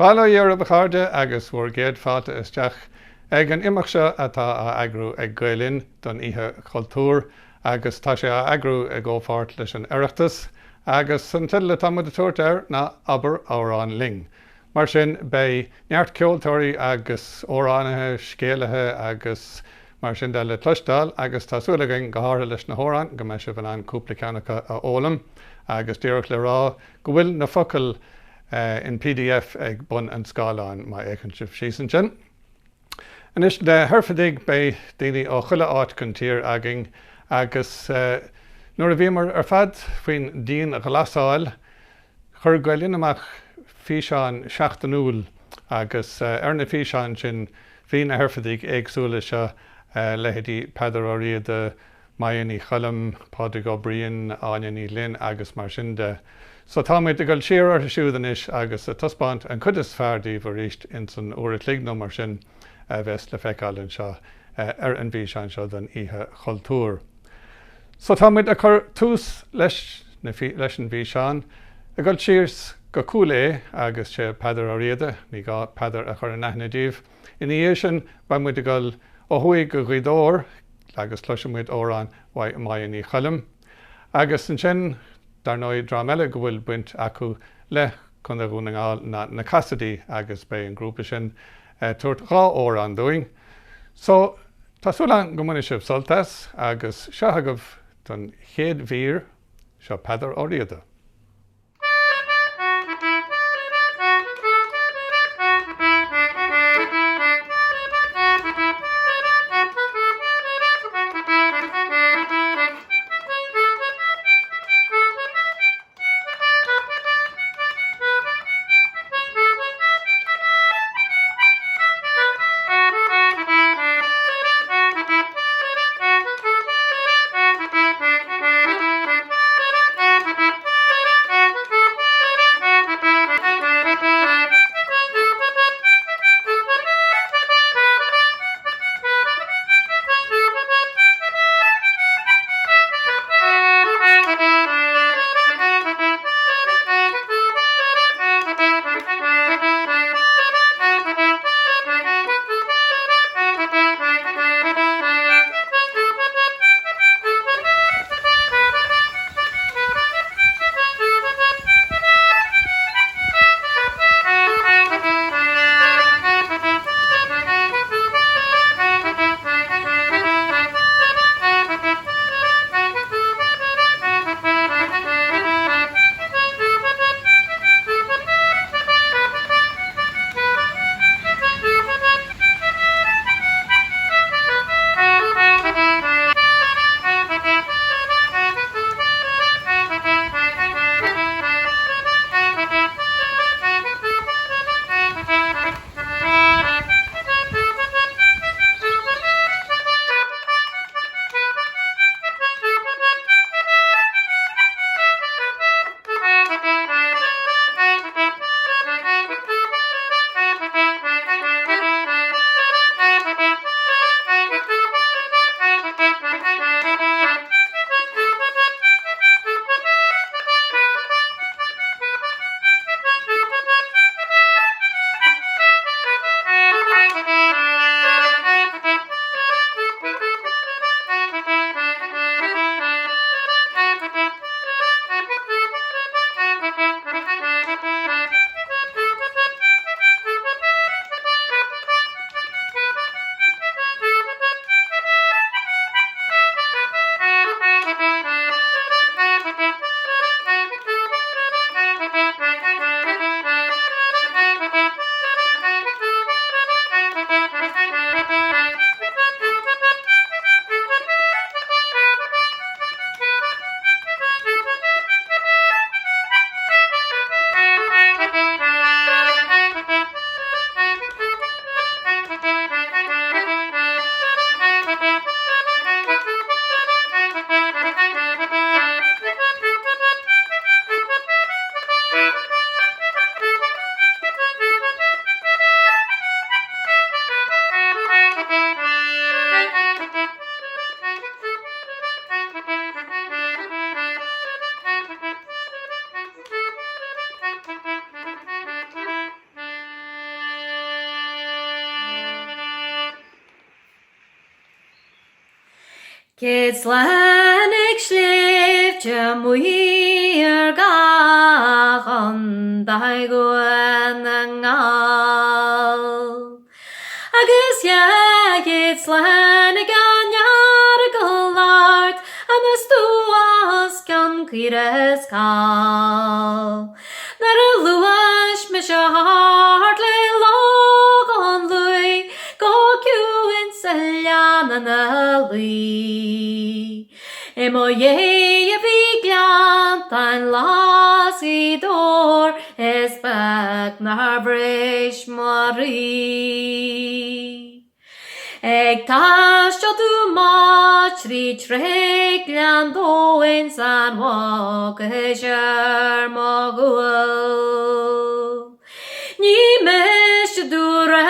Bail ó Dhia oraibh a chairde agus bhur gcéad fáilte isteach ag an imeacht seo atá á eagrú ag Gael Linn don Oíche Chultúir agus tá sé á eagrú i gcomhpháirt leis an Oireachtas agus an teideal atá muid ag tabhairt air ná Abair Amhrán Linn. Mar sin beidh neart ceoltóirí agus amhránaithe, scéalaithe agus mar sin de le cloisteáil agus tá súil againn, go háirithe leis na hamhráin, go mbeidh sibh in ann cúpla ceann acu a fhoghlaim agus díreach le rá go bhfuil na focail in pdf ag bun an scáileáin má fhéachann sibh síos ansin. Anois, na hoirfidigh, beidh daoine ó chuile áit den tír againn agus nuair a bhíomar ar fad faoin dianghlasáil, chuir Gael Linn amach físeán seachtainiúil agus ar na físeáin sin bhí na hoirfidigh éagsúla seo, leithéidí Peadar Ó Riada, Maja Ní Choilm, Pádraig Ó Briain, Áine Ní Ghlinn agus mar sin de. So táimid ag dul siar orthu siúd anois agus ag taispeáint an chuid is fearr díobh arís ins an uair a chloig nó mar sin a bheas le feiceáil anseo ar an bhfíseán seo don Oíche Chultúir. So táimid ag cur tús leis na leis an bhfíseán ag dul síos go Cúil Aodha agus sé Peadar Ó Riada, ní gá Peadar a chur in aithne daoibh. Ina dhiaidh sin beidh muid ag dul ó thuaidh go Gaoth Dobhair agus cloisfidh muid amhrán uaidh Máire Ní Choilm. Agus ansin, dar ndóigh, dream eile go bhfuil baint acu le Contae Dhún na nGall ná na Cassadys agus beidh an grúpa sin ag tabhairt 2 amhrán dúinn. So, tá súil agam go mbainfidh sibh sult as agus seo agaibh don chéad mhír, seo Peadar Ó Riada. Céad slán ag sléibhte maorga Chontae Dhún na nGall Agus 200 slán ag an Eargal Ard An stua os cionn caora is call Nuair a ghluais mise thart le Loch an Lúith Go ciúin sa ghleann ina luí I mo dhiaidh a bhí Gleanntáin Ghlas Ghaoth Dobhair Is beag nár bhris mo chroí. Ag taisteal domh amach trí thréig Ghleann Domhain 's an Mhucais ar mo ghual. Ní miste domh rá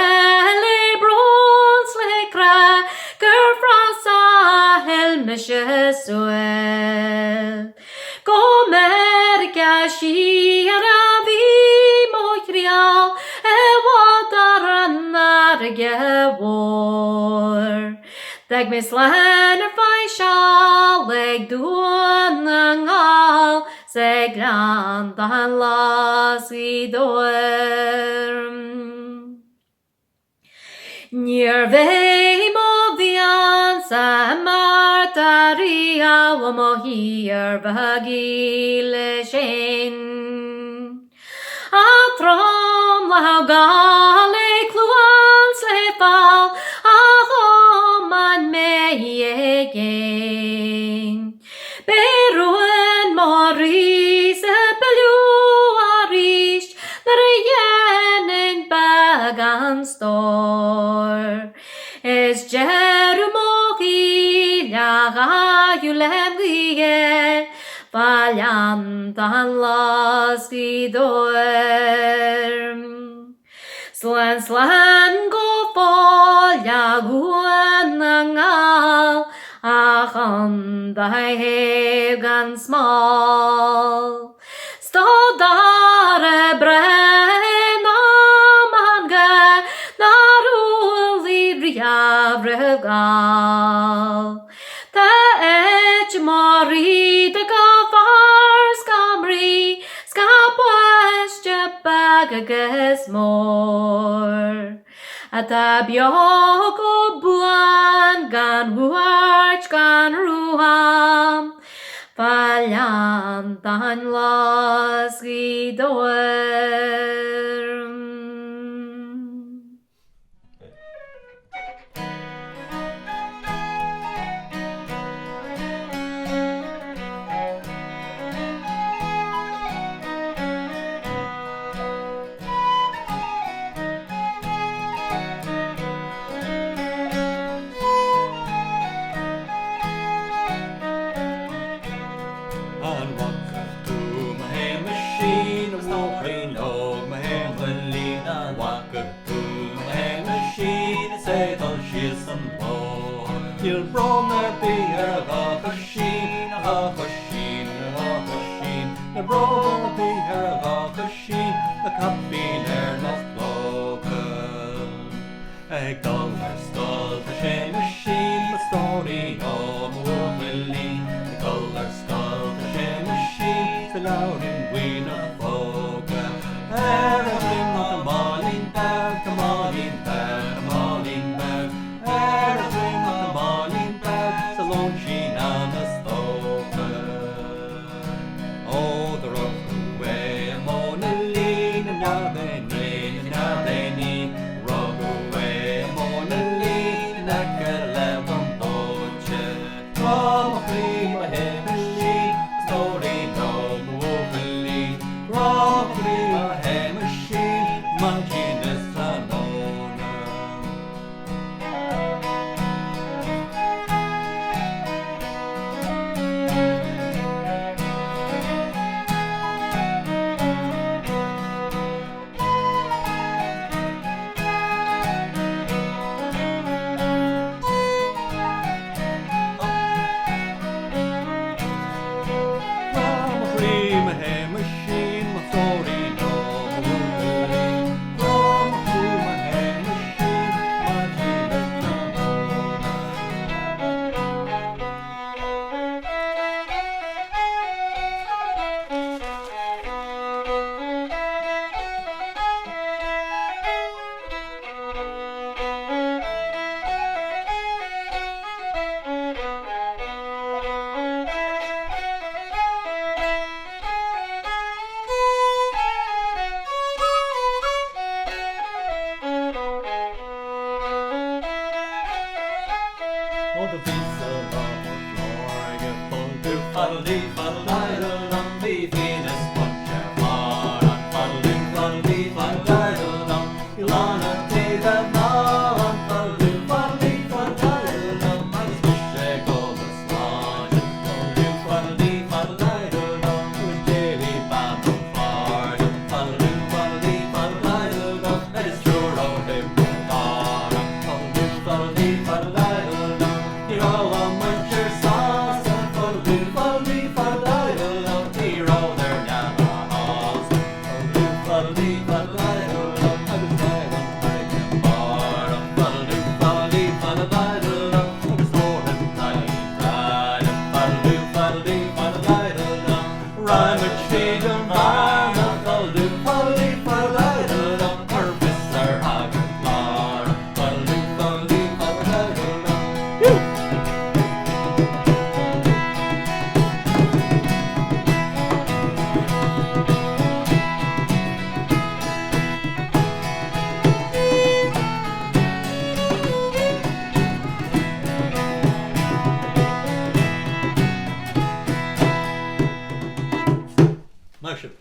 le brón 's le crá gur fras a thuill mise súil. Go Meiriceá siar a bhí mo thriall i bhfad ar an fharraige mhór. D'fhág mé slán ar feadh seal ag Dún na nGall 's ag Gleanntáin Ghlas Ghaoth Dobhair. Níorbh é mo mhiansa i mbearta riamh ó mo thír bheag dhílis fhéin. A tromlach Gall le cluain 's le fál a thiomáin mé i gcéin. B'é rún mo chroí-sa pilleadh arís nuair a dhéanfainn beagán stóir. Is deireadh mo shaoil a chaitheamh lem Ghaeil fá Ghleanntán Ghlas Ghaoth Dobhair. Slán slán go fóill a Dhún na nGall, a chontae shéimh gan smál. 'S do dara breith in am an gha nár umhlaigh riamh roimh Ghall. Tá áit i mo chroí do gach fear 's gach mnaoi 's gach páiste beag agus mór atá beo go buan gan bhuairt gan ruaim fá Ghleanntáin Ghlas Ghaoth Dobhair. An bhfaca tú mo Shéamaisín, a bhuachaillín óg, mo Shéamaillín, an bhfaca tú mo Shéamaisín is é dul síos an bóthar. Níl brón ar bith ar a dhá choisín, a dhá choisín, a dhá choisín, Níl brón ar bith ar a dhá choisín, na caipín ar nós plóca. Ag dul ar scoil tá Séamaisín, mo stóirín ó mo bhuachaillín, Ag dul ar scoil tá Séamaisín, 's a leabhairín buí 'na phóca. Ar a dhroim tá máilín beag, tá máilín beag, tá máilín beag, Ar a dhroim tá máilín beag, 's a lón sí ana stóca. Ó do rugadh é i Móna Lín i nead é nead é ní. Rugadh é i Móna Lín in aice le Dún Dóite. Grá mo chroí mo Shéamaisín, mo stóirín ó mo bhuachaillín. Grá mo chroí mo Shéamaisín, maidin is tráthnóna. Do bhíos-sa lá Phort Láirge, Fadal-dú, fadal-dí, fadal-diddle-dum, Bhí fíon is punch ar chlár an Fadal-dú, fadal-dí, fadal-diddle-dum, Bhí lán an taoide mná ann, Fadal-dú, fadal-dí, fadal-diddle-dum, Agus mise ag ól a sláinte, Fadal-dú, fadal-dí, fadal-diddle-dum, Agus d'éalaigh bean ón chlár liom, Fadal-dú, fadal-dí, fadal-diddle-dum, Is triúr ó Thiobraid Árann, Fadal-dú, fadal-dí, fadal-diddle-dum, Ní raibh a muintir sásta, Fadal-dú, fadal-dí, fadal-diddle-dum, Ní rabhadar neamhshásta, Fadal-dú, fadal-dí, fadal-diddle-dum, Agus mhair an fharraige amárach, Fadal-dú, fadal-dí, fadal-diddle-dum, Agus tabharfaidh cailín breá liom, Fadal-dú, fadal-dí, fadal-diddle-dum, Raghaidh muid tríd an bhearna, Fadal-dú, fadal-dí, fadal-diddle-dum, Cuir fios ar shagart Chlárach, Fadal-dú, fadal-dí, fadal-diddle-dum. Maith sibh.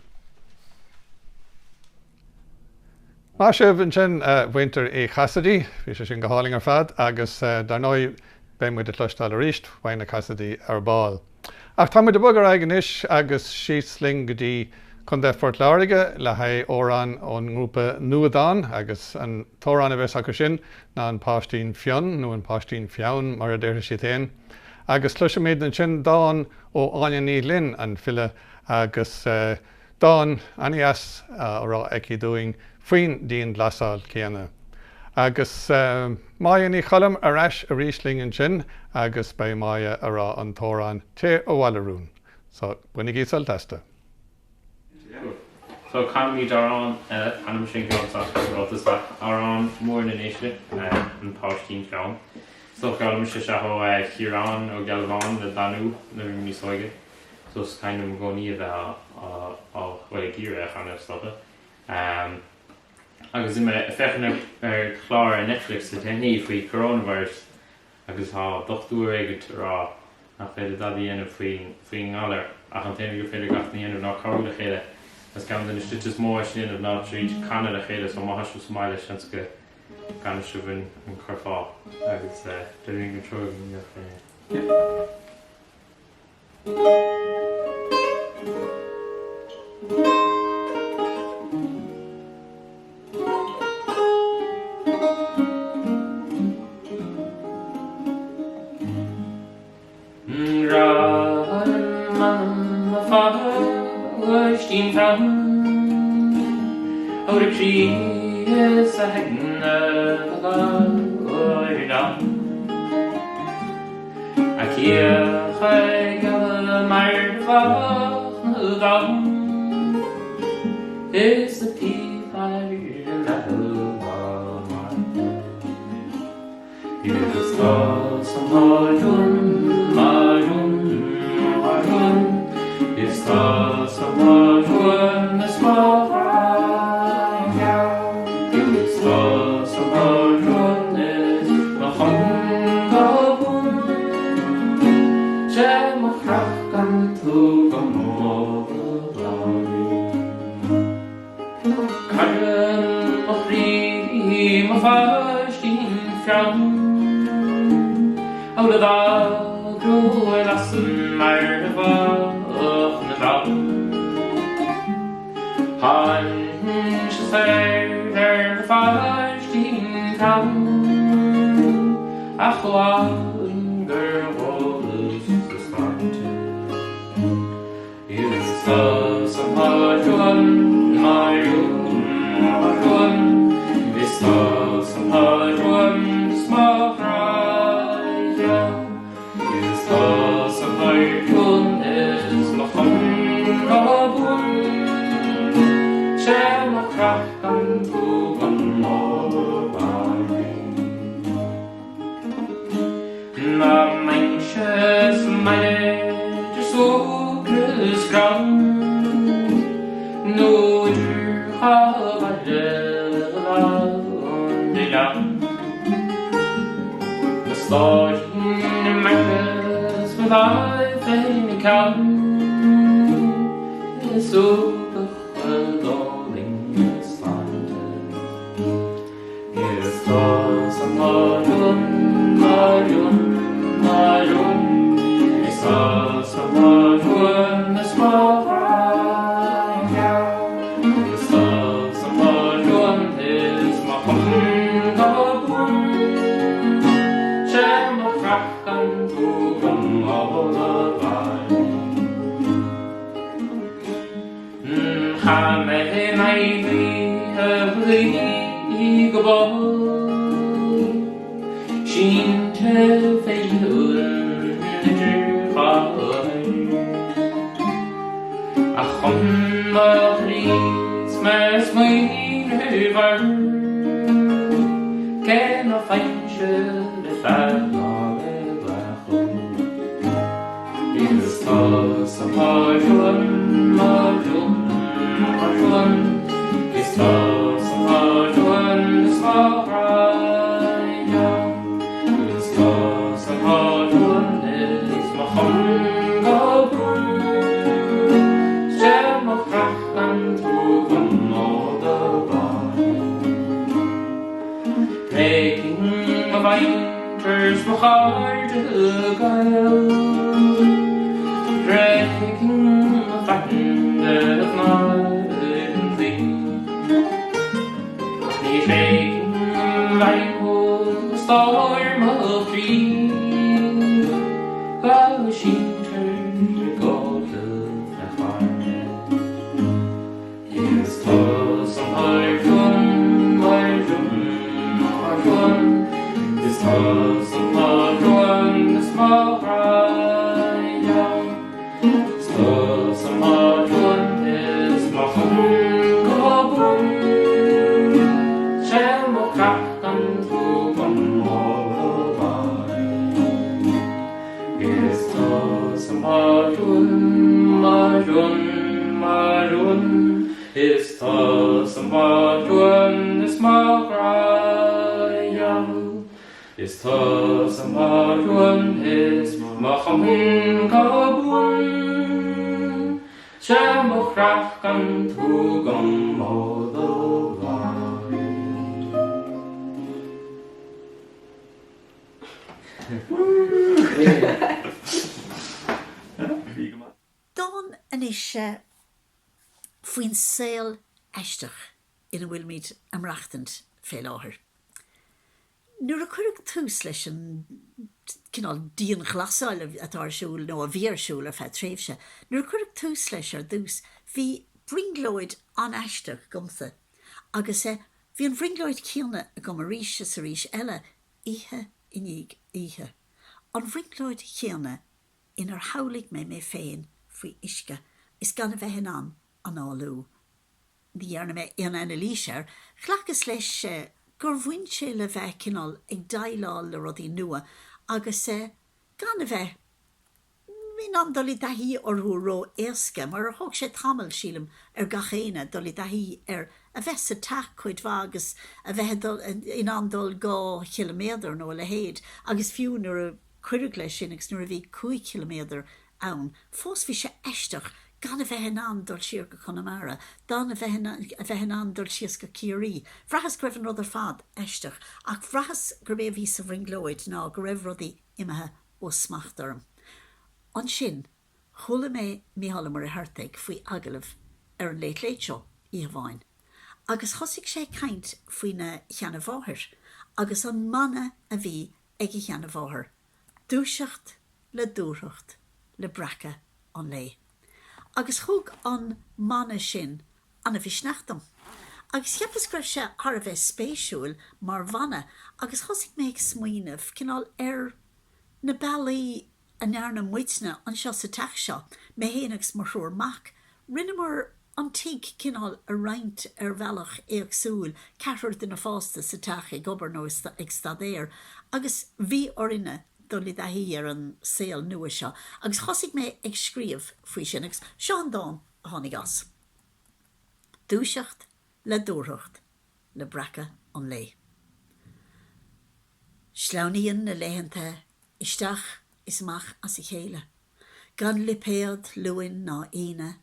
Maith sibh ansin, a mhuintir Uí Chasaide. Bhí sé sin go hálainn ar fad agus dar ndóigh beidh muid ag cloisteáil arís uaidh na Cassidy ar ball. Ach tá muid ag bogadh ar aghaidh anois agus síos linn go dtí Contae Phort Láirge le haghaidh amhrán ón ngrúpa Nuadán agus an t-amhrán a bheas acu sin ná An Páistín Fionn nó An Páistín Feann mar a déarfaidh siad féin. Agus cloisfimid ansin dán ó Áine Ní Ghlinn, an file, agus dán an-dheas á rá aici dúinn faoin dianghlasáil céanna. Agus Máire Ní Choilm ar ais arís linn ansin agus beidh Máire a rá an t-amhrán Téir Abhaile a Rún. So, bainigí sult astu. So, canfaimid amhrán eile, canfaidh mise an ceann seo, ráiteas ach amhrán mór na nDéise, An Páistín Feann. So, d'fhoghlaim mise seo ó Chiarán Ó Gealbháin le Danú nuair a bhí mé níos óige. So, is cuimhin liom i gcónaí a bheith á, á, bhuel ag iarraidh a chanadh is dócha. Agus bhí mé ag féachaint ar chlár ar Netflix le déanaí faoi coronavirus agus tá dochtúir éigint ag rá nach féidir dada a dhéanamh faoin faoin ngalar ach an t-aon rud gur féidir gach duine a dhéanamh ná cabhrú le chéile agus ceann de na slite is mó é sin a dhéanamh ná tríd canadh le chéile so má tá sibh sa mbaile seans go gcanfaidh sibh an an curfá agus déarfainn go triúr go mbeadh yeah. Grá liom anam mo pháistín feann Ó do chroí is a haigne do labhair liom. A cíocha geala mar bheadh na gcrann Is a píopaire leath mar Is tá san rún mar rún mar rún Is tá san rún is mo Is tá san rún is mo chon go bun Sé mo chreach gan tú go Cara mo chroí, mo pháistín feann Ó le dá ghrua lasann mar a bheadh na gcrann Tháinig sé soir ar mo pháistín feann Ach amháin gur dhólas a sláinte. Is tusa mo rún, mo rún, mo rún, Is tusa mo rún 's mo ghráidhe, Is tusa mo rún is mo chon go bun, 'Sé mo chreach gan tú gan mo mhairfinn. Dá mbeinnse sa mbaile idir súgradh is greann, Nó idir dhá bhaile lán d'oileán, Mo stóirín bheith féin ag ceann is ualach d'fhulaing sláinte. Is tusa mo rún, mo rún, mo rún, is tusa mo rún is mo ghraidhin gheal. Is tusa mo rún is mo chumhan go bun, 'Sé mo chreach gan tú agam ó do bharr. Chaith mé in aghaidh na oíche go bog, sínte fé dhún idir chathair. Ach chum mo chroí 's mo smaoineamh air, cé ná faighimse le fear ná le buachaill. Is tusa mo rún, mo rún, mo rún, Is tusa mo rún is mo ghraidhin gheal. Is tusa mo rún is mo chumhan go bun, 'Sé mo chreach gan tú agam ó do bharr. Tréigfinn mo mhuintir 's mo chairde gael, Tréigfinn mo phaitinn de mhná an tsaoil. Ach ní thréigfinn im bhean stór mo chroí, Go síntear i gcodladh le clainne. Is tusa mo rún, mo rún, mo rún, Is tusa mo rún is mo ghraidhin gheal. Is tusa mo rún is mo chumhan go bun, 'Sé mo chreach gan tú agam ó do bharr. Is tusa mo rún, mo rún, mo rún, Is tusa mo rún is mo ghraidhin gheal. Is tusa mo rún is mo chumhan go bun, 'Sé mo chreach gan tú agam ó do bharr. Dán anois faoin saol aisteach ina bhfuilimid a maireachtaint fé láthair. Nuair a cuireadh tús leis an cineál dianghlasáil atá ar siúl, nó a bhí ar siúl ar feadh tréimhse, nuair a cuireadh tús leis ar dtús, bhí brionglóid an-aisteach agamsa agus bhí an bhrionglóid chéanna agam arís is arís eile, oíche i ndiaidh oíche. An bhrionglóid chéanna inar shamhlaigh mé mé féin faoi uisce is gan a bheith in ann análú. Ní dhearna mé aon anailís air, ghlacas leis gur bhain sé le bheith cineál ag déileáil le rudaí nua agus gan a bheith in ann dul i dtaithí orthu ró-éasca, mar thóg sé tamall, sílim, ar gach éinne dul i dtaithí ar a bheith sa teach cuid mhaith agus a bheith in ann dul 2 chiliméadar nó a leithéid agus fiú nuair a cuireadh leis sin agus nuair a bhí 5 chiliméadar ann, fós bhí sé aisteach gan a bheith in ann dul siar go Conamara, gan a bheith a bheith in ann dul síos go Ciarraí. Bhraitheas go raibh an rud ar fad aisteach ach bhraitheas gurb é a bhí sa bhrionglóid ná go raibh rudaí imithe ó smacht orm. Ansin, chuala mé Mícheál Ó Muircheartaigh faoi agallamh ar an Late Late Show oíche amháin agus thosaigh sé ag caint faoina sheanamháthair agus an mana a bhí ag a sheanamháthair, dúiseacht le dúthracht le breacadh an lae. Agus thug an mana sin ana-mhisneach dom. Agus cheapas go raibh sé thar a bheith spéisiúil mar mhana agus thosaigh mé ag smaoineamh cineál ar na bealaí a ndearna muidne anseo sa teach seo, mé féin agus mo thriúr mac, rinneamar an tigh cineál a roinnt ar bhealach éagsúil, ceathrar duine fásta sa teach ag obair nó ag staidéar agus bhí orainne dul i dtaithí ar an saol nua seo agus thosaigh mé ag scríobh faoi sin agus seo an dán a tháinig as. Dúiseacht le dúthracht le breacadh an lae. Sleamhnaíonn na laethanta isteach is amach as a chéile. Gan lipéad Luain ná Aoine,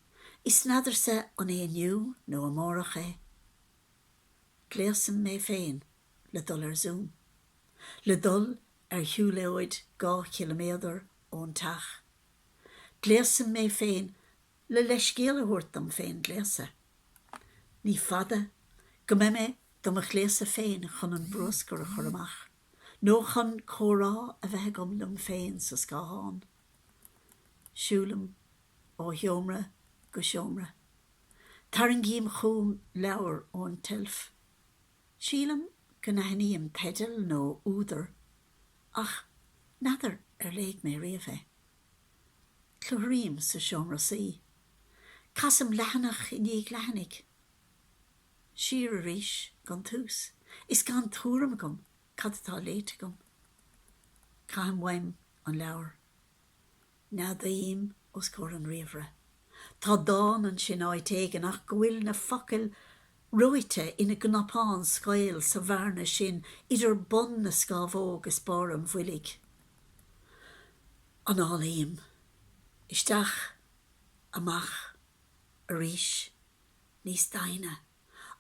is n'fheadarsa an é inniu nó amárach é. Gléasaim mé féin le dul ar Zoom. Le dul ar shiúlóid 2 chiliméadar ón teach. Gléasaim mé féin le leithscéal a thabhairt dom féin gléasadh. Ní fada go mbeidh mé do mo ghléasadh féin chun an bruascar a chur amach, nó chun comhrá a bheith agam liom féin sa scáthán. Siúlaim ó sheomra go seomra. Tarraingím chugam leabhar ón tseilf. Sílim go n-aithním teideal nó údar ach n'fheadar ar léigh mé riamh é. Clutharaím sa seomra suí. Casaim leathanach i ndiaidh leathanaigh. Siar arís gon tús, is gan tuairim agam cad atá léite agam. Caithim uaim an leabhar. Neadaím os comhair an ríomhaire. Tá dán ansin áit éigin ach go bhfuil na focail reoite ina gcnapán scaoll sa bhearna sin idir bun na scámhóg is barr an bhoilg. Análaím. Isteach. Amach. Arís. Níos doimhne.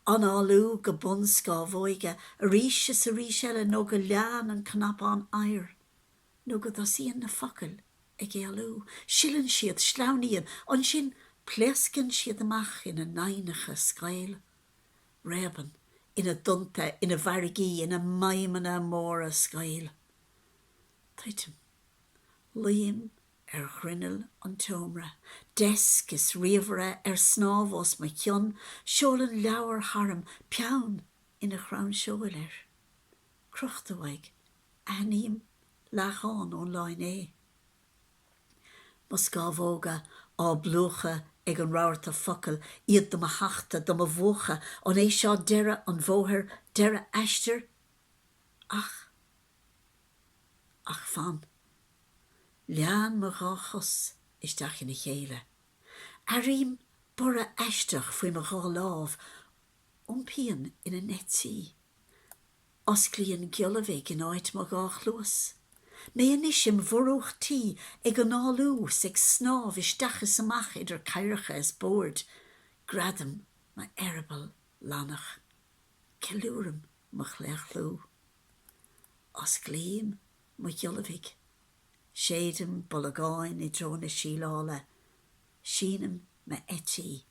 Análú go bun scámhóige arís is arís eile nó go leánn an cnapán oighir. Nó go dtosaíonn na focail ag éalú. Sileann siad, sleamhnaíonn, ansin pléascann siad amach ina n-aibhneacha scaoll. Réabann ina dtonnta, ina bhfarraigí, ina maidhmeanna móra scaoll. Tuitim. Luím ar ghrinneall an tseomra, deasc is ríomhaire ar snámh os mo chionn, seolann leabhar tharam, peann ina chrann seoil air. Crochta uaidh, aithním leathdhán ón lá inné. Mo scámhóga á bplúchadh ag an rabharta focal, iad do mo thachtadh, do mo mhúchadh, an é seo deireadh an bhóthair, deireadh aistir? Ach. Ach fan. Leánn mo dhá chos isteach ina chéile. Airím borradh aisteach faoi mo dhá lámh. Iompaíonn ina n-eití. Osclaíonn giolla bhig in áit mo dhá chluas. Mé anois im mhurúch tí ag análú 's ag snámh isteach is amach idir cathracha is boird. Greadaim m'eireaball lannach. Ceiliúraim mo chlaochlú. Osclaím mo ghiolla bhig. Séidim bolagáin i dtreo na síleála. Sínim m'eití.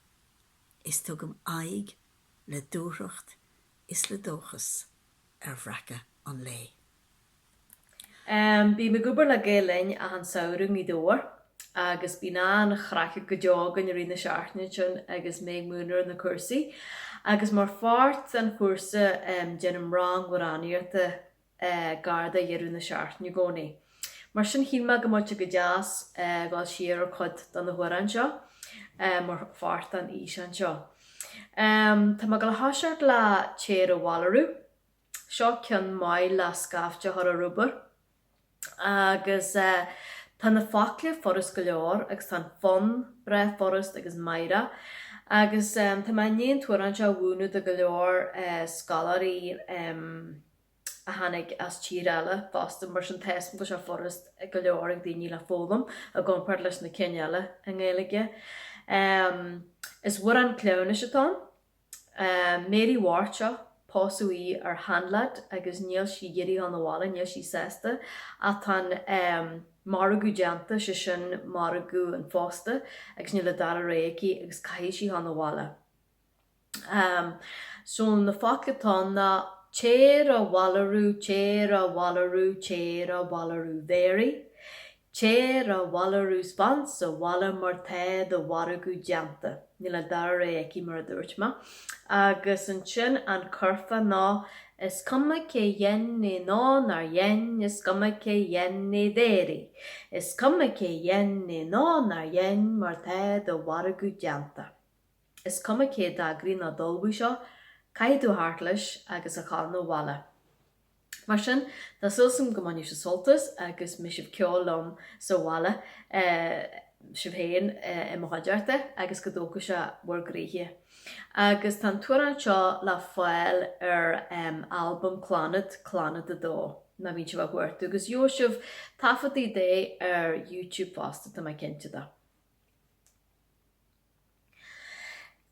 Is tugaim aghaidh le dúthracht is le dóchas ar bhreacadh an lae. Bím ag obair le Gael Linn achan samhradh i nGaoth Dobhair agus bíonn an-chraic go deo againn i rith na seachtaine sin agus mé ag múineadh ar na cúrsaí. Agus mar pháirt den chúrsa déanaim rang amhránaíochta gar do dheireadh na seachtaine i gcónaí. Mar sin shíl mé go mbeadh sé go deas dul siar ar chuid de na hamhráin seo mar pháirt den fhíseán seo. Tá mé ag dul a thoiseacht le Téir Abhaile Arú. Seo ceann maith le scaifte a chur ar obair agus tá na focla furast go leor agus tá an fonn breá furast agus meidhreach agus tá mé i ndiaidh an t-amhrán seo a mhúineadh do go leor scoláirí a tháinig as tír eile fosta mar sin tá a fhios agam go bhfuil sé furast go leor ag daoine le foghlaim i gcomparáid leis na cinn eile i nGaeilge. Is amhrán cleamhnais atá ann. Mary Mhairt seo, pósadh í ar sheanleaid agus níl sí ag iarraidh a dhul abhaile, níl sí sásta ach tá an margadh déanta, sé sin margadh an phósta agus níl an dara rogha aici agus caithfidh sí a dhul abhaile. So na focla atá ann ná Téir abhaile arú, téir abhaile arú, téir abhaile arú Mhary. Téir abhaile arú 's fan sa bhaile mar tá do mhargadh déanta. Níl an dara rogha aici mar a dúirt mé. Agus ansin an curfá ná Is cuma cé dhein é nó nár dhein, is cuma cé dhein é Mhary. Is cuma cé dhein é nó nár dhein mar tá do mhargadh déanta. Is cuma cé d'eagraigh nó d'ullmhaigh seo, caithfidh tú a theacht leis agus a dhul abhaile. Mar sin, tá súil agam go mbainfidh sibh sult as agus mbeidh sibh ceol liom sa bhaile. sibh féin i mo chuideachta agus go dtógfaidh sé bhur gcroíthe. Agus tá an t-amhrán seo le fáil ar albam Clannad, Clannad 2, má bhíonn sibh á chuartú, agus gheobhaidh sibh taifeadtaí de ar YouTube fosta, tá mé cinnte de.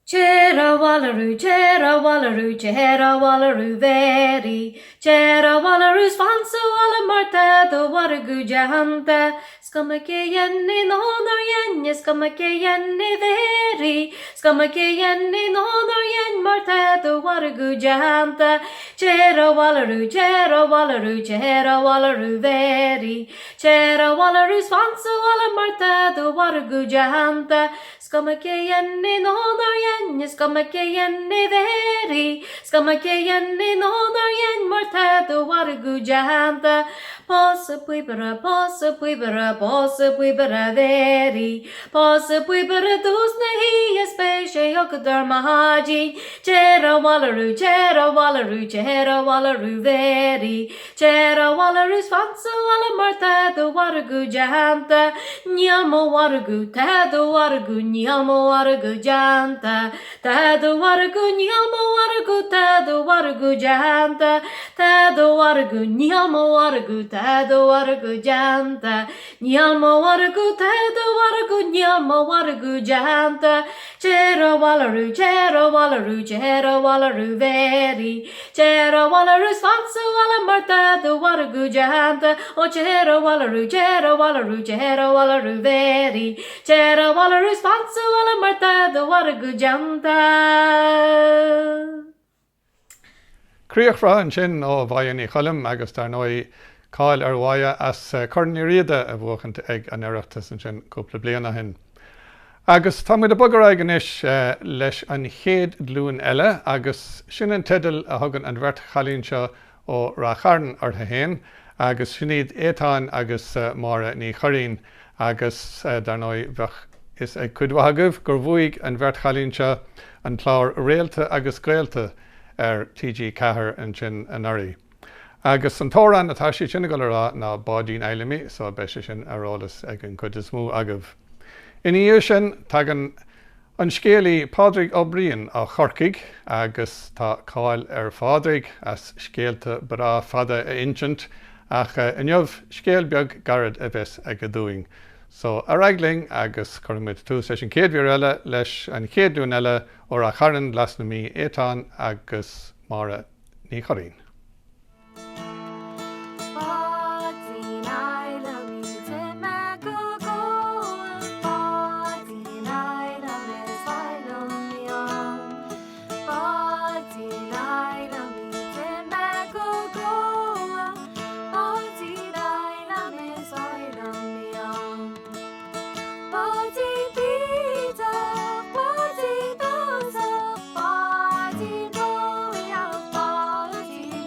Téir abhaile arú, téir abhaile arú, téir abhaile arú Mhéirí. Téir abhaile arú 's fan sa bhaile mar tá do mhargadh déanta. 'S cuma cé dhein é nó nár dhein, is cuma cé dhein é Mhéirí. 'S cuma cé dhein é nó nár dhein mar tá do mhargadh déanta. Téir abhaile arú, téir abhaile arú, téir abhaile arú Mhéirí. Téir abhaile arú 's fan sa bhaile mar tá do mhargadh déanta. 'S cuma cé dhein é nó nár dhein, is cuma cé dhein é Mhéirí, 's cuma cé dhein é nó nár dhein mar tá do mhargadh déanta. Pósadh píobaire, pósadh píobaire, pósadh píobaire Mhéirí, Pósadh píobaire i dtús na hoíche 's beidh sé agat ar maidin. Téir abhaile arú, téir abhaile arú, téir abhaile arú Mhéirí. Téir abhaile arú 's fan sa bhaile mar tá do mhargadh déanta. Níl mo mhargadh, tá do mhargadh, níl mo mhargadh déanta. Tá do mhargadh, níl mo mhargadh, tá do mhargadh déanta. Tá do mhargadh, níl mo mhargadh, tá do mhargadh déanta. Níl mo mhargadh, tá do mhargadh, níl mo mhargadh déanta. Téir abhaile arú, téir abhaile arú, téir abhaile arú Mhéirí. Téir abhaile arú 's fan sa bhaile mar tá do mhargadh déanta. Ó téir abhaile arú, téir abhaile arú, téir abhaile arú Mhéirí. Téir abhaile arú 's fan sa bhaile mar tá do mhargadh déanta. Críoch bhreá ansin ó Mháire Ní Choilm agus dar ndóigh cáil ar Mháire as Corn Uí Riada a bhuachaint ag an Oireachtas ansin cúpla bliain ó shin. Agus tá muid ag bogadh ar aghaidh anois leis an chéad ghlúin eile agus sin an teideal a thugann an bheirt chailín seo ó Rath Chairn orthu féin agus sin iad Étáin agus Máire Ní Churraoin agus dar ndóigh bheadh fhios ag cuid mhaith agaibh gur bhuaigh an bheirt chailín seo an clár Réalta agus Gaolta ar TG4 ansin anuraidh. Agus an t-amhrán atá siad sin ag dul a rá ná Báidín Fheidhlimidh so beidh sé sin ar eolas ag an gcuid is mó agaibh. Ina dhiaidh sin tagann an scéalaí Pádraig Ó Briain ó Chorcaigh agus tá cáil ar Phádraig as scéalta breá fada a insint ach inniu scéal beag gairid a bheas aige dúinn. So, ar aghaidh linn agus cuirfidh muid tús leis an chéad mhír eile leis an chéad ghlúin eile ó Rath Chairn, Glas na Mí, Étáin agus Máire Ní Churraoin. Báidín Fheidhlimidh d'ith mé go gcóil, Báidín Fheidhlimidh is maith liom í. Báidín Fheidhlimidh d'ith mé go gcóil, Báidín Fheidhlimidh is maith liom í. Báidín bídeach, báidín dóiteach, báidín bóidheach, báidín.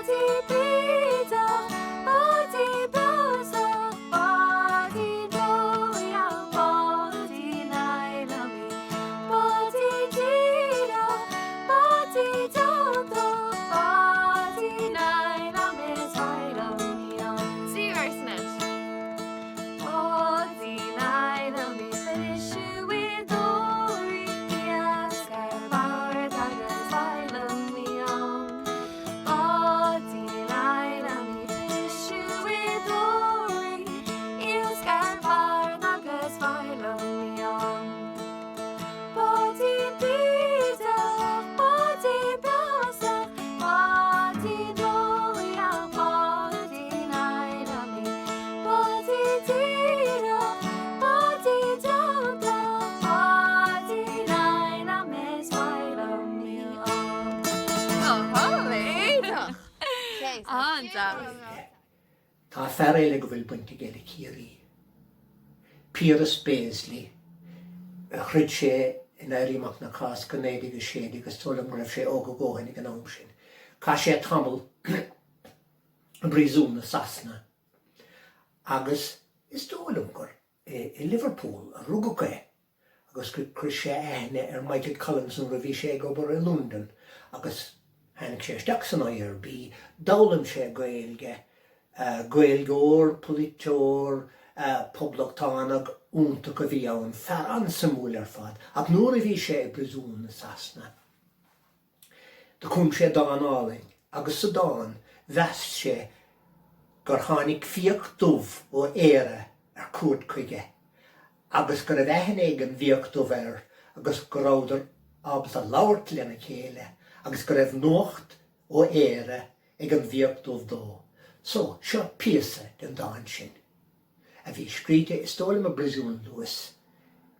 Báidín bídeach, báidín breosach, báidín dóigheach, báidín fheidhlimí, báidín díreach, báidín deontach, báidín fheidhlim is feidhlimí an. Trí véarsa anois. Báidín fheidhlimí briseadh i dtóraí iasc ar bord agus feidhlimí ann. Báidín fheidhlimí briseadh i dtóraí iasc ar bord agus feidhlimí ann. Báidín bídeach, báidín breosach, báidín dóigheach, báidín fheidhlimí, báidín díreach, báidín deontach, báidín fheidhlim is feidhlimí ann. Go hiontach! An-deas. Tá fear eile go bhfuil baint aige le Ciarraí. Piaras Béaslaí. Throid sé in Éirí Amach na Cásca 1916 is dóigh liom go raibh sé óg a dhóthain ag an am sin. Chaith sé tamall i bpríosún i Sasana agus is dóigh liom gur i Liverpool a rugadh é agus gur chuir sé aithne ar Michael Collins nuair a bhí sé ag obair i Londain agus tháinig sé isteach san IRB, d'fhoghlaim sé Gaeilge, Gaeilgeoir, polaiteoir, poblachtánach iontach a bhí ann, fear an-suimiúil ar fad ach nuair a bhí sé i bpríosún i Sasana, Do chum sé dán álainn agus sa dán mheas sé gur tháinig fiach dubh ó Éire ar cuairt chuige agus go raibh aithne ag an bhfiach dubh air agus go rabhadar ábalta labhairt lena chéile agus go raibh nuacht ó Éire ag an bhfiach dubh dó. So, seo píosa den dán sin, a bhí scríte is dóigh liom i bpríosún Lewes,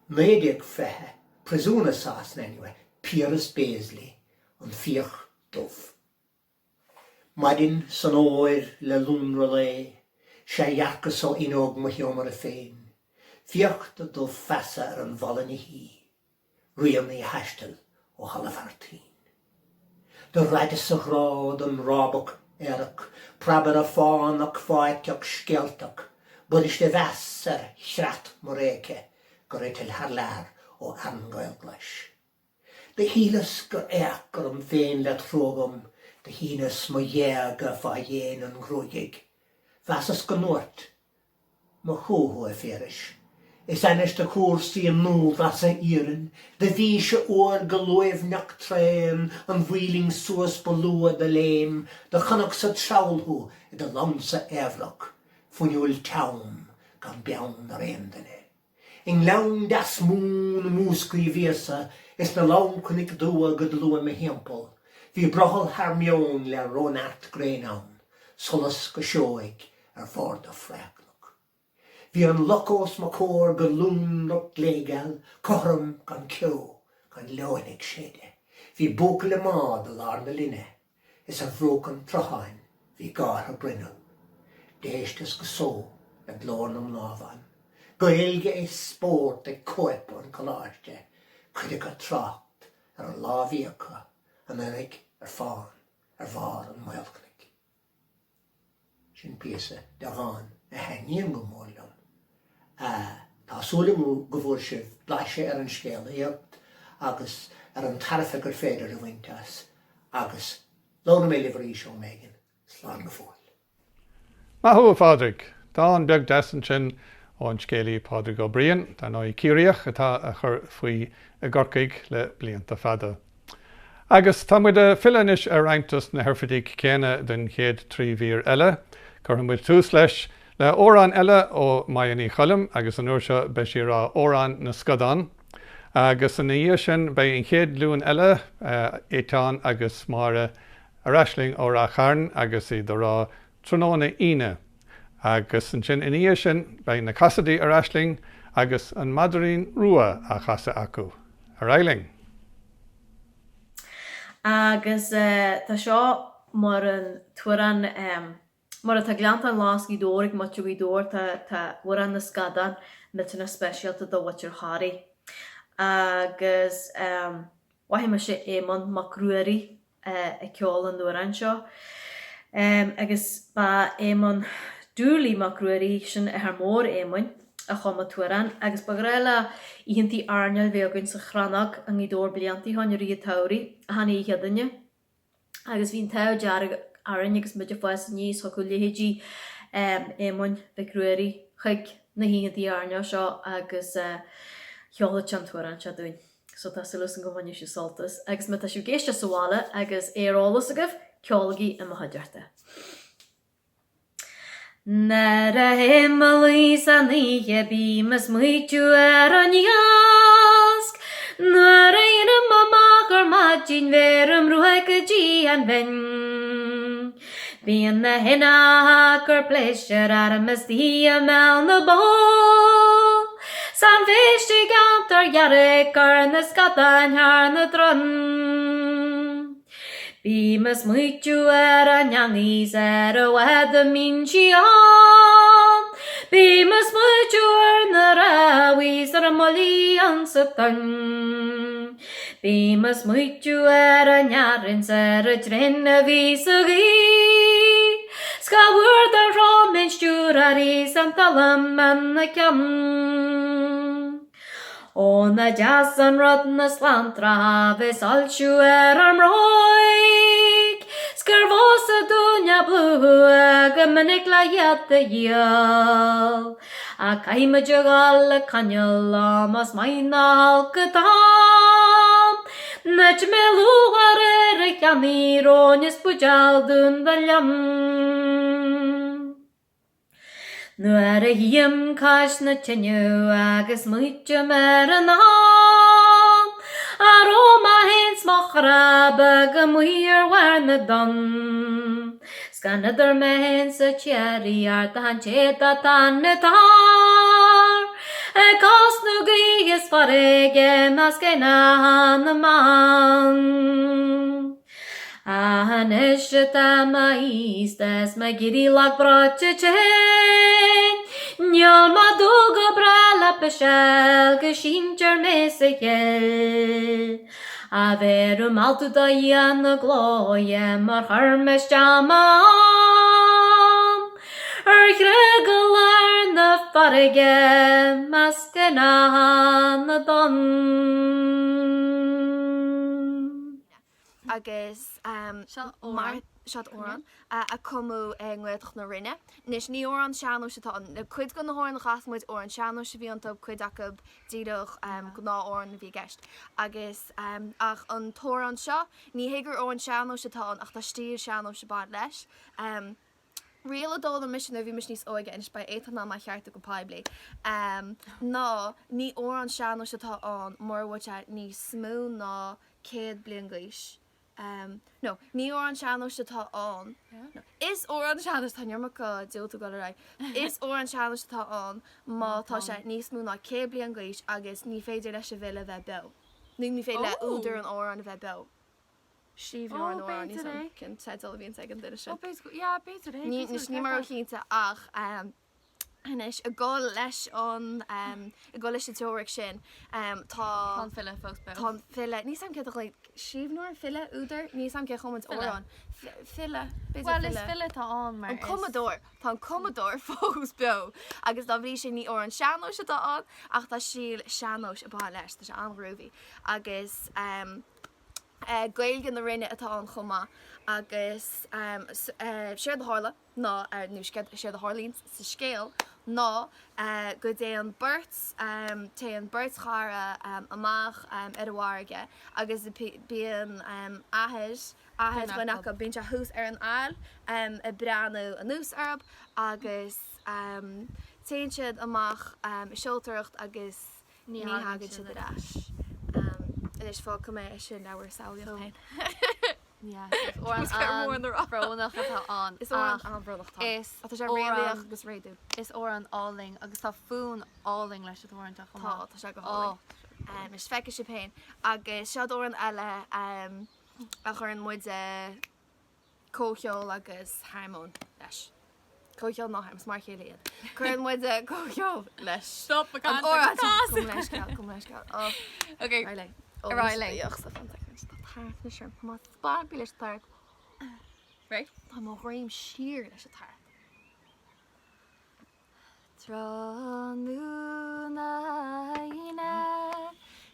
1920, príosún i Sasana anyway, Piaras Béaslaí, An Fiach Dubh. Maidin san fhómhair le lonradh lae, 'sea dhearcas ó fhuinneog mo sheomra féin, fiach dubh feasa ar an bhfalla 'na shuí, rian a thaistil ó thalamh thar toinn. Do raideas a ghrá don rábach aerach, preabaire fánach fáiteach scéaltach, b'fhuirist a mheas ar chreat mo réice gur eitil thar lear ó Aran Gaelghlais. Do shíleas gur fhéach orm féin le trua dhom, do shíneas mo ghéaga fá dhéin an ghruagaigh. Mheasas go ndúirt Mo chú thú, a Phiarais. Is ainnis do chúrsaí an ndúghlasa iarainn, do bhís-se uair go luaimhneach tréan, an mhaoilinn suas ba luath do léim, do chonacsa treall thú i do lansa aoibhreach, fuinniúil teann, gan beann ar aon duine. I ngleann deas mún i Múscraí bhíos-sa, is na lánchnoic dubha go dlúth i mo thimpeall. Bhí brothall thar meon le róneart gréine ann, solas go seoigh ar bharda fraochnoc. Bhí an loch os mo chomhair go lonrach gléigeal, cothrom gan ceo, gan leoithne ag séideadh. Bhí buachaill i mbád i lár na linne, is ar bhruach an tsrutháin bhí gártha grinn ann. D'éisteas go só le glór na mná bhan. Gaeilge is spórt ag cóip an choláiste, cuid acu ag trácht ar an lá a bhí acu anuraidh ar fán ar bharr an Mhaolchnoic. Sin píosa de dhán a thaitníonn go mór liom. Tá súil agam go bhfuair sibh blaiseadh ar an scéalaíocht agus ar an tairbhe gur féidir a bhaint as agus labhróidh mé libh arís am éigin. Slán go fóill. Maith thú, a Phádraig! Dán beag deas ansin ón scéalaí Pádraig Ó Briain, dar ndóigh Ciarraíoch atá a chur faoi i gCorcaigh le blianta fada. Agus tá muid ag filleadh anois ar roinnt dos na hoirfidigh céanna don chéad 3 mhír eile. Cuirfidh muid tús leis le amhrán eile ó Maya Ní Choilm agus an uair seo beidh sí ag rá Amhrán na Scadán. Agus ina dhiaidh sin beidh an chéad ghlúin eile, Éiteán agus Máire, ar ais linn ó Rath Chairn agus iad ag rá Tráthnóna Aoine. Agus ansin ina dhiaidh sin beidh na Casady ar ais linn agus An Maidrín Rua á chasadh acu. Ar aghaidh linn! Agus tá seo mar an t-amhrán, mar atá Gleanntán Glas Ghaoth Dobhair ag muintir Ghaoth Dobhair, tá tá Amhrán na Scadán millteanach speisialta do mhuintir Thoraí. Agus mhothaigh mise Éamonn Mac Ruairí ag ceol an amhráin seo. Agus ba Éamonn Dooley Mac Ruairí, sin athair mór Éamoinn, a chum an t-amhrán agus ba ghnách le oícheantaí airneáil bheith againn sa Chrannóg i nGaoth Dobhair blianta ó shoin i rith an tsamhraidh, achan oíche Chéadaoine. Agus bhí an t-ádh dearg orainn agus muid ag fás aníos, thiocfadh leithéidí Éamoinn Mhic Ruairí chuig na hoícheantaí airneáil seo agus cheolfadh sé an t-amhrán seo dúinn. So tá súil agam go mbainfidh sibh sult as. Agus má tá sibh ag éisteacht sa bhaile agus é ar eolas agaibh, ceolaigí i mo chuideachta. Nuair a théim a luí san oíche bím ag smaoitiú ar an iasc. Nuair a éirím amach ar maidin bheirim ruaig go dtí an bhinn. Bíonn na héin ag cur pléisiúir orm istigh i mbéal na bó. 'S an phéist i gceantar dhearg ar na scadáin thar na dtronn. Bím ag smaoitiú ar an eangaí 's ar an bhfad a mbíonn sí ann. Bím ag smaoitiú ar na rámhaí 's ar an mbuillí ansa tonn. Bím ag smaoitiú ar an fhearthainn 's ar an dtraein a bhí sa ghaoth. 'S cá huair do chrom an stiúrthóir 's an talamh ina ceann. Ó nach deas an rud na slantracha a bheith ag soilsiú ar ár mbróig 's gur mheasa dúinn a bplúchadh go minic le hiad a dhíol. Ach caithfidh muid a dhul ag coinneáil leo más maith ná holc an t-am. Thit mé lúcháir ar an cheannaí róin is buidéal dubh de liom. Nuair a shuím cois na tineadh agus smaoitím ar an am a raibh mé féin 's mo chara beag amuigh ar bharr na dtonn 's gan idir mé féin 's an tSíoraí ach an té atá ina tor ag cosnú gaoithe 's farraige i measc éanacha na mban. Anois atá mé aosta 's mé ag éirí lag breoite tinn, Níl mé dubh go breá le piseáil go síntear mé sa chill. A bheirim altú do Dhia na glóire mar chuir mé isteach m'anam Ar chreaga lár na farraige measc éanacha na dtonn. agus mar seo amhrán a cumadh i nGaeltacht na Rinne. Anois ní amhrán sean-nóis atá ann. Cuid de na hamhráin a chas muid amhrán sean-nóis a bhí iontu, cuid acu díreach gnáth-amhrán a bhí i gceist. Agus ach an t-amhrán seo, ní hé gur amhrán sean-nóis atá ann ach tá stíl sean-nóis ag baint leis. Riail a d'fhoghlaim mise nuair a bhí mise níos óige, anois beidh Étáin in ann mé a cheartú go poiblí, ná ní amhrán sean-nóis atá ann mura bhfuil sé níos mó ná 100 bliain d'aois. No, ní amhrán sean-nóis atá ann. No, is amhrán sean-nóis, tá an iomarca diúltú ag dul ar aghaidh. Is amhrán sean-nóis atá ann má tá sé níos mó ná 100 bliain d'aois agus ní féidir leis an bhfile bheith beo. Nó ní féidir le údar an amhráin a bheith beo. Scríbhneoir an amhráin, níl a fhios agam cén teideal a bhíonns ag an duine sin. Ní, níl mé róchinnte ach. Anois, ag dul leis an, ag dul leis an teoiric sin, tá. Tá an file fós beo. Tá an file, níl a fhios agam céard a ghlaoigh, scríbhneoir, file, údar, níl a fhios agam cé a chum an t-amhrán. File, b'fhéidir file. Bhuel, is file atá ann mar is. An cumadóir, tá an cumadóir fós beo agus dá bhrí sin ní amhrán sean-nóis atá ann ach tá stíl sean-nóis ag baint leis, tá sé an-ghrúvaí agus Gaeilge na Rinne atá ann chomh maith agus séard a tharla. ná, nó séard a tharlaíonn sa scéal ná go dtéann beirt, téann beirt chara amach ar an bhfarraige agus bíonn athair, athair dhuine acu, bíonn sé thuas ar an aill ag breathnú anuas orthu agus téann siad amach ag seoltóireacht agus Ní thagann siad ar ais. Anois fágfaidh mé é sin le bhur samhlaíocht féin. Is amhrán an-bhrónach atá ann. Is amhrán an-bhrónach atá ann. Tá sé réalaíoch agus réadúil. Is amhrán álainn agus tá fonn álainn leis an t-amhrán seo chomh maith. Tá, tá sé go hálainn. Anois feicfidh sibh féin. Agus seo amhrán eile a chuireann muid comhcheol agus harmóin leis. Comhcheol ná harmóin, is mar a chéile iad. Cuireann muid comhcheol leis. Stop ag caint agus cas! Gabh mo leithscéal, gabh mo leithscéal. Oh. Ok, ar aghaidh linn. Right? Tá mo dhroim siar leis an tart. Tráthnóna Aoine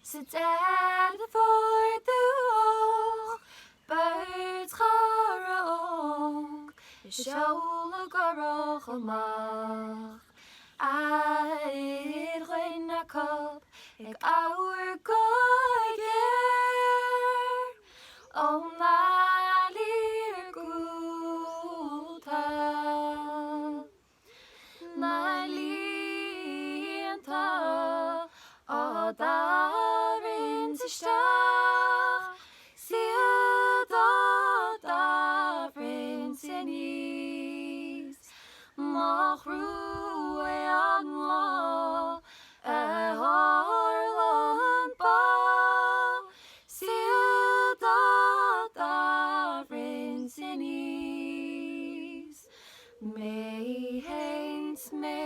sa Deireadh Fómhair dúch beirt chara óg ag seoladh gurach amach ar dhuine acu ag amharc go géar ón fhaillí iargúlta. Na líonta á dtarraingt isteach 's iad á dtarraingt aníos. Mo thrua é an lá a tharla an bá 's iad á dtarraingt aníos. Mé fhéin 's mé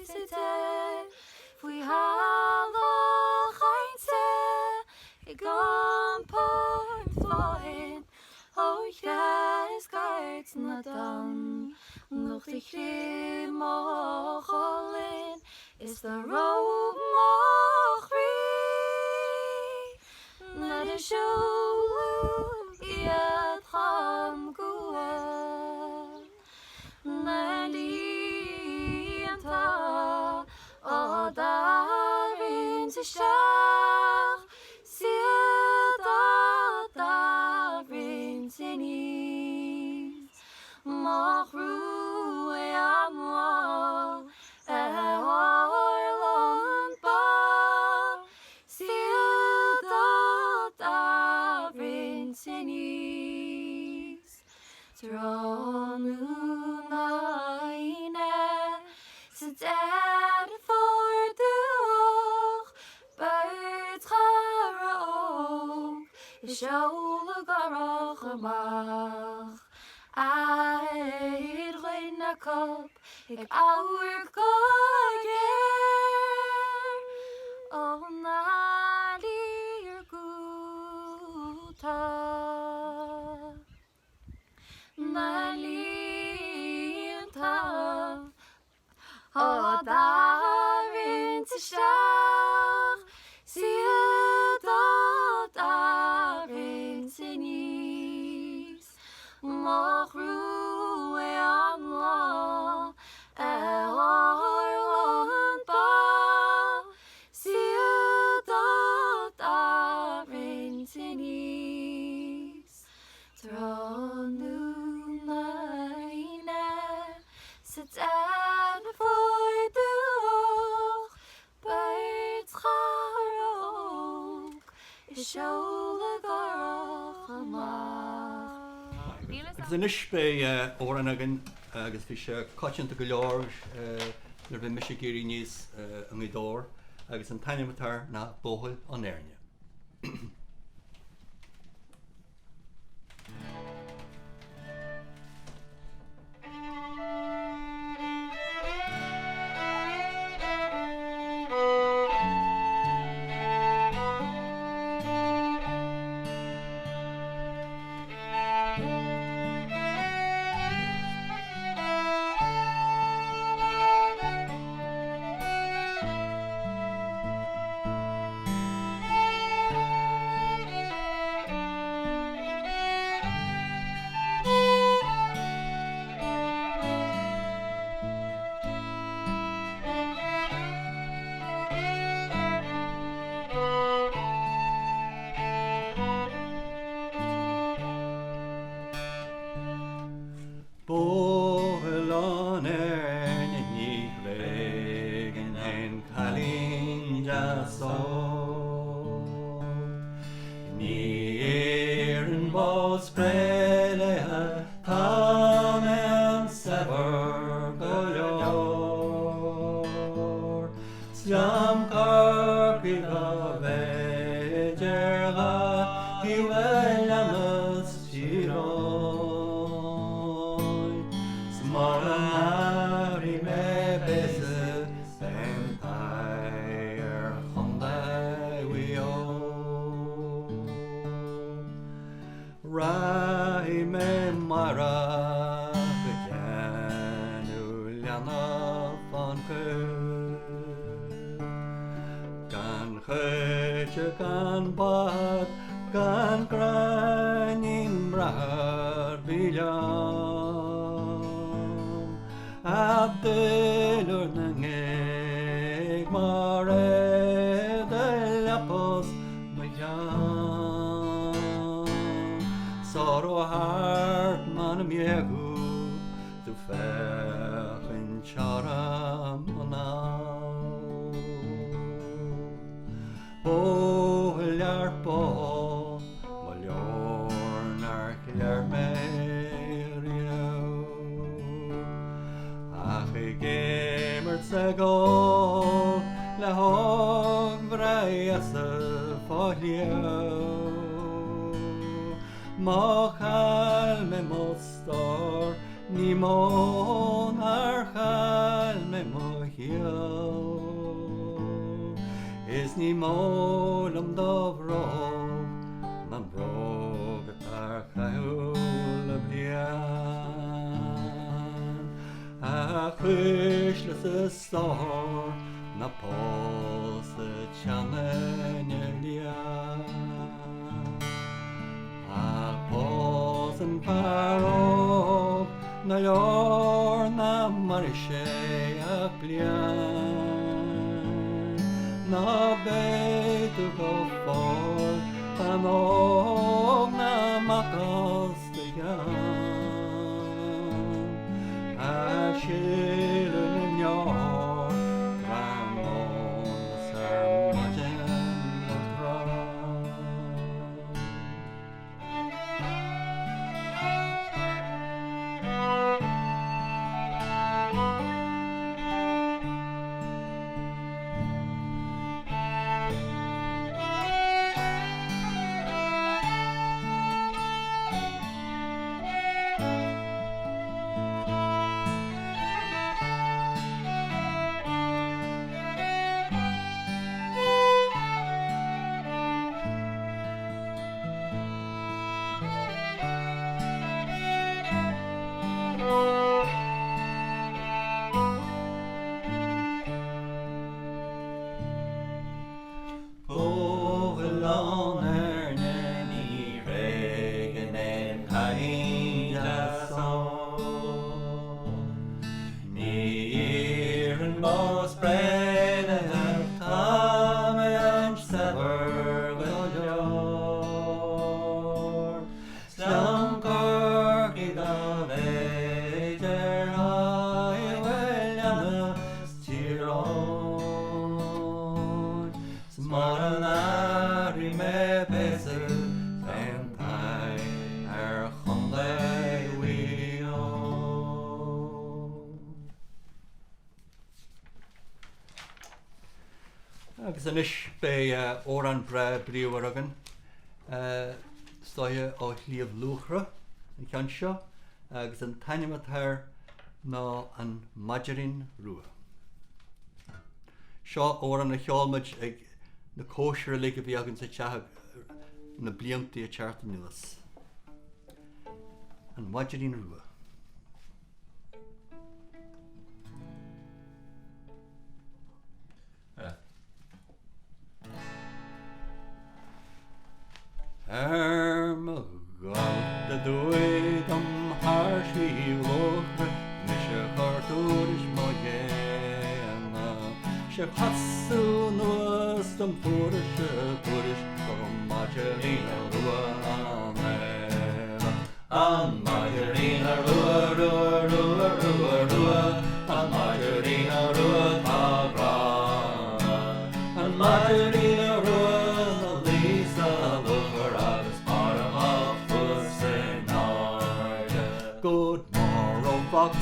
tite faoi halla chainte ag iompar fothoinn ó threascairt na dtonn nocht a chrith mo cholainn is do reoigh mo chroí nuair a seoladh iad chun cumha. Na líonta á dtarraingt isteach 's iad á dtarraingt aníos. Mo thrua é an lá a tharla an bá 's iad á dtarraingt aníos. Tráthnóna Aoine sa Deireadh Fómhair dúch beirt chara óg ag seoladh gurach amach ar dhuine acu ag amharc go géar ón fhaillí iargúlta. Na líonta á dtarraingt isteach 's iad á dtarraingt aníos. Mo thrua é an lá a tharla an bá 's iad á dtarraingt aníos. Tráthnóna Aoine sa Deireadh Fómhair dúch beirt chara óg ag seoladh gurach amach. Agus anois beidh amhrán againn agus bhí sé coitianta go leor nuair a bhí mise ag éirí aníos i nGaoth Dobhair agus an t-ainm atá air ná Buachaill an Éirne. Buachaill an Éirne ní thréigeann aon cailín deas óg. Ní iarrainn bó spré léithe tá mé an-saibhir go leor. 'S liom Corcaigh a bheidh idir dhá thaobh a leanas Tír Eoghain. 'S mura n-athraí mé béasa beidh an t-ádh ar Chontae Mhaigh Eo. Rachaidh mé mara. choill. Gan choite gan bad gan gráinnín braitheadh bhí liom A duilliúr na ngéag mar é do leapas mo cheann Sáró thart m'anam éagú tú féachaint orm anall. Bó lear bó, mo leor nár chleir mé riamh. Ach ag imirt 's ag ól le hóg bhreá dheasa fá shliabh. Má chaill mé mo stór ní mó nár chaill mé mo chiall. Is ní mó liom do bhróg ná an bhróg atá ar caitheamh le bliain. A chuisle 's a stór ná poll sa tseanainne liath. Ach pós an fear óg nár leor ná mairfidh sé ach bliain. Ná beidh tú go fóill bean óg ná amach as do cheann. A sileadh na ndeor tráthnóna 's ar maidin go tráth. Ó Oileán Éirne ní thréigeann aon chailín deas ann. Ní iarrann bás bréanaithe, tá mé an-saibhir go leor. 'S liom Corcaigh dá mhéid ar aghaidh Uileanna 's Tír Eoghain. 'S mura n-athraí mé píosa fén t-aghaidh ar Chontae Mhaigh Eo. Agus anois beidh amhrán breá bríomhar againn, is dóiche ó Shliabh Luachra an ceann seo, agus an t-ainm atá air ná An Maidrín Rua. Seo amhrán a cheol muid ag na cóisirí uilig a bhí againn sa teach na bliantaí ag teacht anuas. An Maidrín Rua. Ar mo dhul aduaidh dom thar Shliabh Luachra mise chuir tuairisc mo dhéana. Sé casadh anuas dom fuairis-se tuairisc go raibh maidrín rua ann eile. An maidrín rua rua rua rua rua An maidrín rua tá gránna An maidrín rua 'na luí sa luachair Agus barr a chluas in airde. Good morrow fox,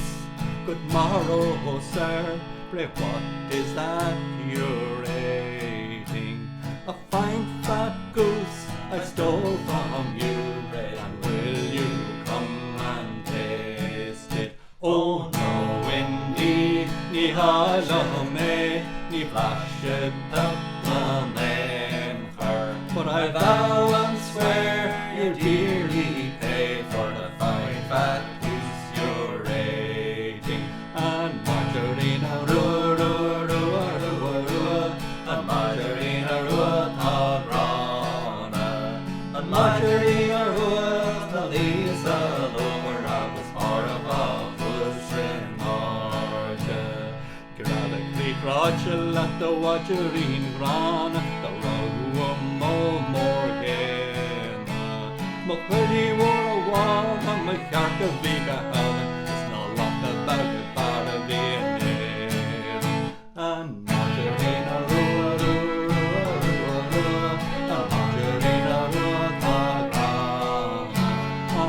good morrow sir Pray what is that you're ating? A fine fat goose I stole from you, and will you come and taste it? Oh no indeed, ní háil liom é, ní bhlaisfead in aon chor. But I vow and swear you'll dearly pay for the fine fat goose you're ating. An maidrín rua. Fáilte leat a mhaidrín ghránna, do rogha moll mór géanna. Mo choillidh mhóra bhána, mo chearca bhí go halbain, is na lacha beaga fear a bhí in Éirinn. An maidrín rua rua rua rua rua, an maidrín rua tá gránna.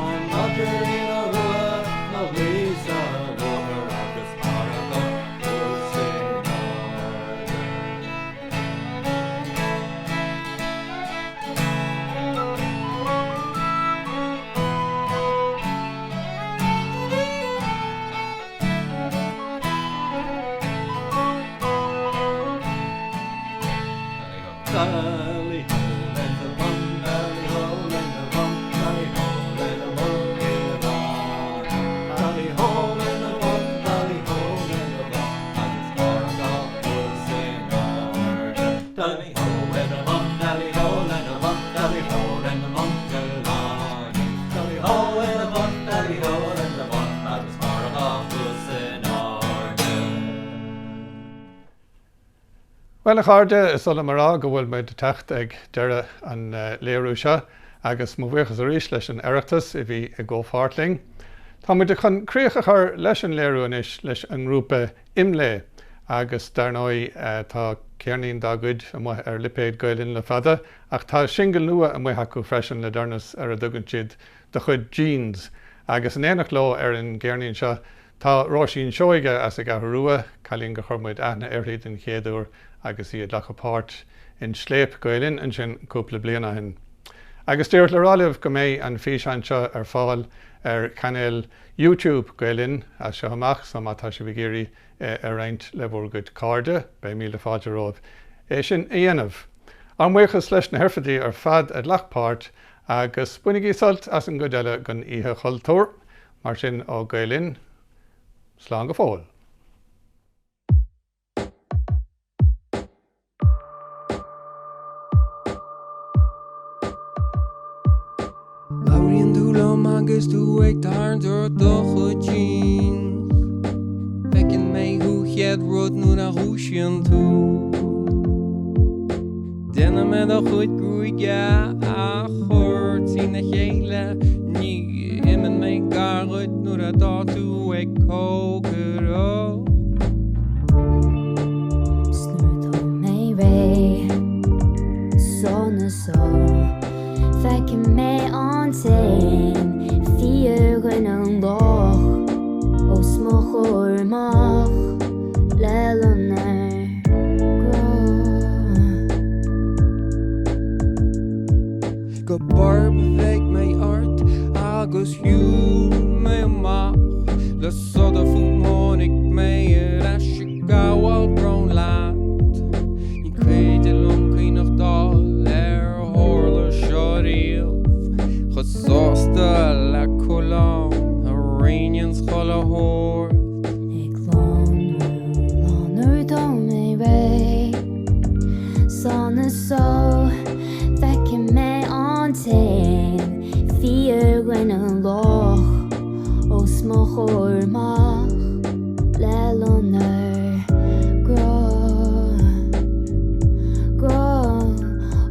An maidrín rua 'na luí sa bhóthar agus margadh thuas in airde. Tally ho lena bun, tally ho lena bun, tally ho lena bun ina Tally ho lena bun, tally ho lena bun, agus margadh thuas in airde. Tally ho lena bun, tally ho lena bun, tally ho lena bun go Tally ho lena bun, tally ho lena bun, agus margadh thuas in airde. Bhuel a chairde, is oth liom a rá go bhfuil muid ag teacht ag deireadh an léiriú seo agus mo bhuíochas arís leis an Oireachtas a bhí i gcomhpháirt linn. Tá muid chun críoch a chur leis an léiriú anois leis an ngrúpa IMLÉ agus dar ndóigh tá ceirnín dá gcuid amuigh ar lipéad Gael Linn le fada ach tá singil nua amuigh acu freisin le deireanas ar a dtugann siad Do Chuid Jeans agus in éineacht leo ar an gceirnín seo Tá Róisín Seoige as an gCeathrú Rua, cailín gur chuir muid aithne uirthi den chéad uair agus í ag glacadh páirt in Scléip Gael Linn ansin cúpla bliain ó shin. Agus díreach le rá libh go mbeidh an físeán seo ar fáil ar chainéal YouTube Gael Linn as seo amach so má tá sibh ag iarraidh é a roinnt le bhur gcuid cairde, beidh míle fáilte romhaibh é sin a dhéanamh. Ár mbuíochas leis na hoirfidigh ar fad a ghlac páirt agus bainigí sult as an gcuid eile den Oíche Chultúir. Mar sin, ó Gael Linn, slán go fóill. Labhraíonn tú liom agus tú ag tarraingt ort do chuid jeans. Feiceann mé thú chéad rud nuair a dhúisíonn tú. Déanann mé do chuid gruaige a chur trína chéile, ní imíonn mé gar dhuit nuair atá tú ag cócaireacht. 'S nuair atá mé réidh, sona só, feicfidh mé an t-aon fíordhuine lách os mo chomhair amach le loinnir. Grá. Go borb bhéic mé ort agus shiúil mé amach le sodar fút tháinig mé ar ais ag gabháil bróin leat. Ní féidir liom cuimhneachtáil ar tharla seo riamh chomh sásta le coileán a riananns chuile shórt. Ag lonrú lá nuair atá mé réidh Sona só feicfidh mé an t-aon fíordhuine lách os mo chomhair amach le loinnir grá grá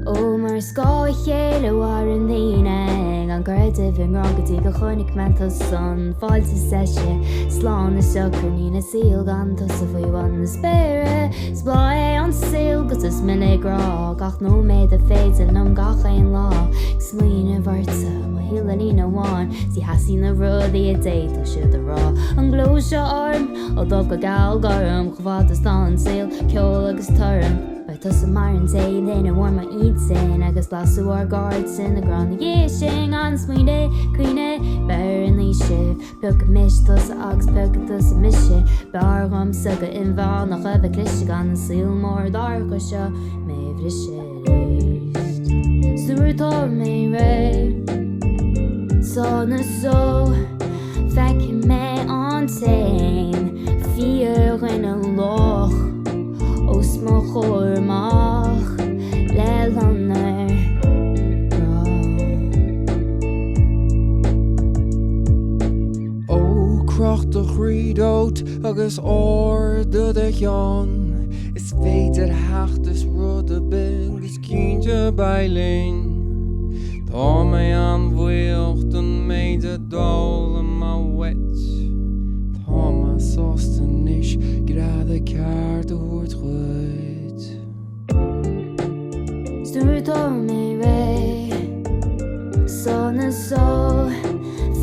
Ó mar scáth a chéile a mhaireann daoine gan creideamh i ngrá go dtí go chonaic mé tusa an fáilte is deise slán is socair níl an saol gan tusa faoi bhun na spéire Is bláth é an saol 'gus is minic grá gach nóiméad a féidir liom gach aon lá ag smaoineamh ortsa mo shaol i líne amháin 's ní theastaíonn na rudaí a d'fhéadfadh siad a rá An gleo seo orm ó dhubh go geal gorm chomh fada is tá an saol ceol agus torann. Beidh tusa mar an té duine a mhair m'intinn Agus blaiseadh ár gcairdeas ina grá ina dhiaidh sin Gan smaoineamh, caoineadh, beir in aois sibh Piocfaidh mise tusa agus piocfaidh tusa mise B'fhearr dhomsa go inmheánach a bheith cliste Gan an saol mór dorcha seo mé a bhriseadh arís 'S nuair atá mé réidh Sona só Feicfidh mé an t-aon fíordhuine lách os mo chomhair amach le loinnir grá. Ó, croch do chroí díot agus ardaigh do cheann. Is féidir theacht as rud ar bith agus cinnte beidh linn. Tá mé an-bhuíoch don méid a d'fhoghlaim mé uait. Tá mé sásta anois greadadh ceart a thabhairt dhuit. 'S nuair atá mé réidh sona só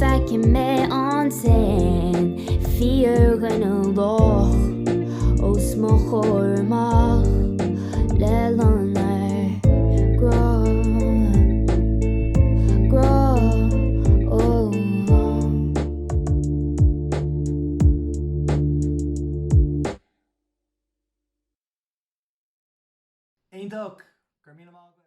feicfidh mé an t-aon fíordhuine lách os mo chomhair amach le loinnir grá grá ó. Iontach! Go raibh míle maith agat.